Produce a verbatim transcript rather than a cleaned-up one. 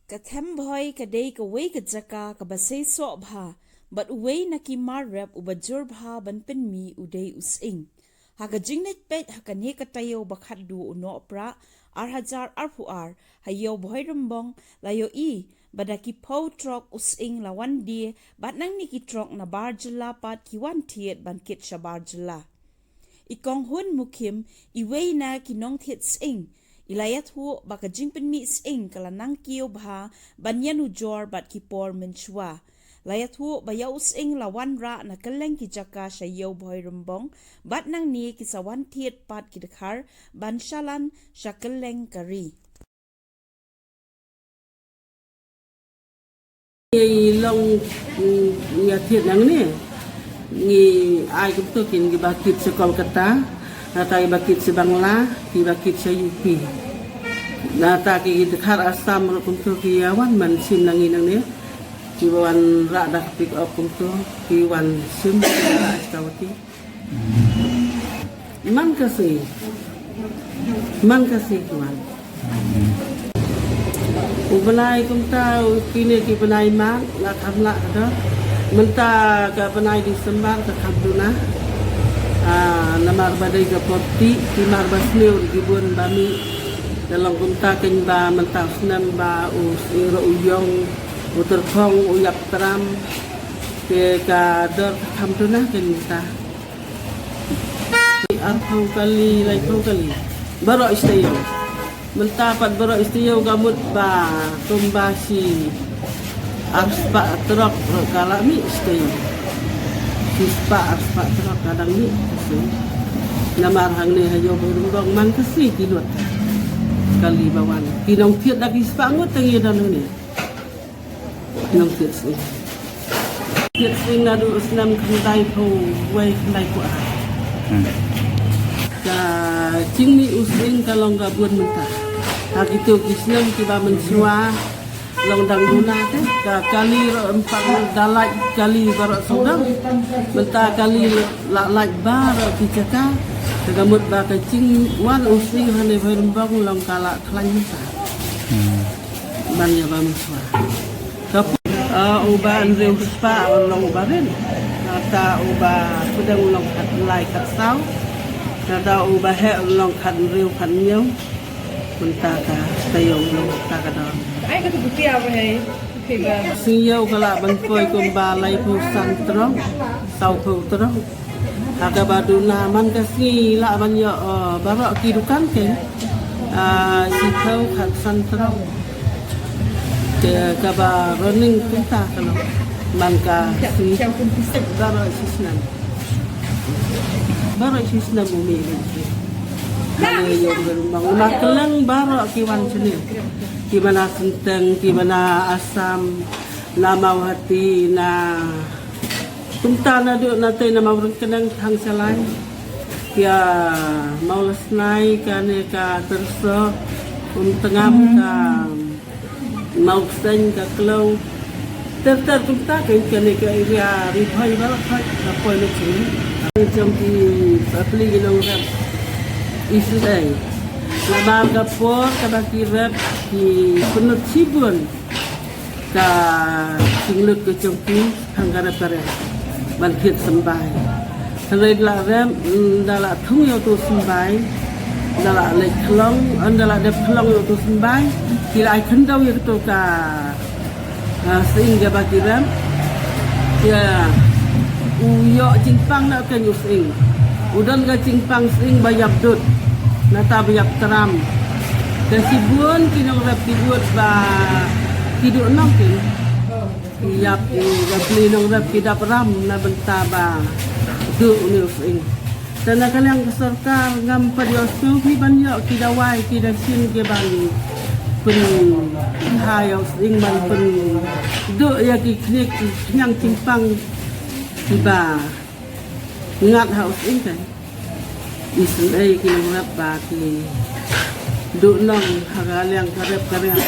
Ka Thembhoi ka dei kawei ka jaka kaba seisoh bha, bad uwei na ki mar rep uba jur bha ban pynmih u dei u sying. Ha ka jingleit peit ha kane ka taïew ba khatduh u Nohprah, ar hajar arphew ar, ha Ïew Bhoirymbong, la ïohi ba da ki phew trok u sying la wan die bad nangne ki trok na bar jylla pat ki wan thied ban kit sha bar jylla. I Kong Hun Mukhim, iwei na ki nongthied sying, i la ïathuh ba ka jingpynmih sying ka la nang kiew bha ban ïanujor bad ki por mynshuwa. La ïathuh ba ïa u sying la wanrah na kylleng ki jaka sha Ïew Bhoirymbong, bad nangne ki sa wan thied pat ki dkhar ban shalan sha kylleng ka ri. Ngi long, mm, ngi thied nangne. Ngi ai kumto kin kiba kit sha Kolkata, nata kiba kit sha Bangla, kiba kit sha U P. Nata ki dkhar Assam ruh kumto ki ïa wan man shim nangne nangne. Kiba wanrah da ka pick up kumto ki wan shim da Ashkawati. Man ka sngi. Man ka sngi ki wan. U bnai kumta, u kine ki bnai mat, la kham lah ka dor. Mynta ka bnai December ka kham duna. Ah, namar ba dei ka por ti, ki mar ba sniew ki bun ba mih. Ka long kumta keiñ ba mynta u snem ba u sniew ruh u ïong, u tyrkhong, u ïap tram. Te ka dor ka kham duna keiñ mynta. Arphew kali, laiphew kali. Baroh shi taïew. Mynta pat baroh shi taïew ka mut ba kumba shi arspah trok ruh ka la mih shi taïew. Shispah arspah trok ka dang mih shi taïew. Namar hangne ha Ïew Bhoirymbong man ka sngi ki lut. Kali ba wan. Ki nongthied da ki spah ngut tang ïa don hangne. Nang thied sying. Thied sying naduh u snem khyndaiphew wei khyndaiphew ar. Hmm. Ka jingmih u sying ka long ka bun mynta. Ha kito ki snem kiba mynshuwa long dang duna te. Ka kali ruh em pat da lait kali baroh sawdong. Mynta kali la lait baroh ki jaka. Te ka mut ba ka jingwan u sying hangne Bhoirymbong long ka la khlaiñ mynta. Hmm. Ban ïa ba mynshuwa. Ka pu-, ah, uba hynriew spah un long uba rit. Nata uba pdeng un long khatlai khatsaw. Nata uba heh un long khathynriew khathynñiew. Mynta ka taïew un long ta ka dor. Ai ka tu pia ba hei. Pia ba. Sngi ïew ka lah ban poi kumba laiphew san trok, sawphew trok. Ha kaba duna man ka sngi lah ban ïoh, eh, baroh ki dukan keiñ. Ah, shiphew khatsan trok. Te kaba running kumta ka long. Man ka sngi baroh shisnem. Baroh shisnem u mih. Kane ïoh ba rumbang. Na kylleng baroh ki wan shane. Kiba na Senteng, kiba na Assam, na Mawhati, na Kumta naduh na tei na Mawryngkneng thang shalai. Kia Mawlasnai kane ka Tyrso, Umtngam ka Mawkseng ka Klong. Ter ter kumta ka kane ka area Ri Bhoi baroh ka poi na sini. Jong ki bapli ki nongrep i sdei. Namar ka por kaba ki rep ki pynlut shibun. Ka singlut ka jong ki, hangare pare. Ban thied symbai. Hynrei da la rem, mm, da la thung ïa uto symbai. Da la leit khlong, da la dep khlong ïa uto symbai. Ki la ai khyndew ïa kato ka, ah, sying kaba ki rem. Ïa, u ïoh jingpang na keiñ u sying. U don ka jingpang sying ba ïap dud. Nata ba ïap tram. Te shibun ki nongrep ki bud ba ki duh nong ki. Ki ïap ki bapli nongrep ki dap ram na bynta ba duh une u sying. Te na ka liang ka sorkar ngam pat ïohsngew phi ban ïoh ki dawai ki dashin ki ban pynhai ïa u sying ban pynduh ïa ki khniak ki khniang jingpang kiba ngat ha u sying kan. Isynei ki nongrep ba ki duh nong ha ka liang ka rep ka riang.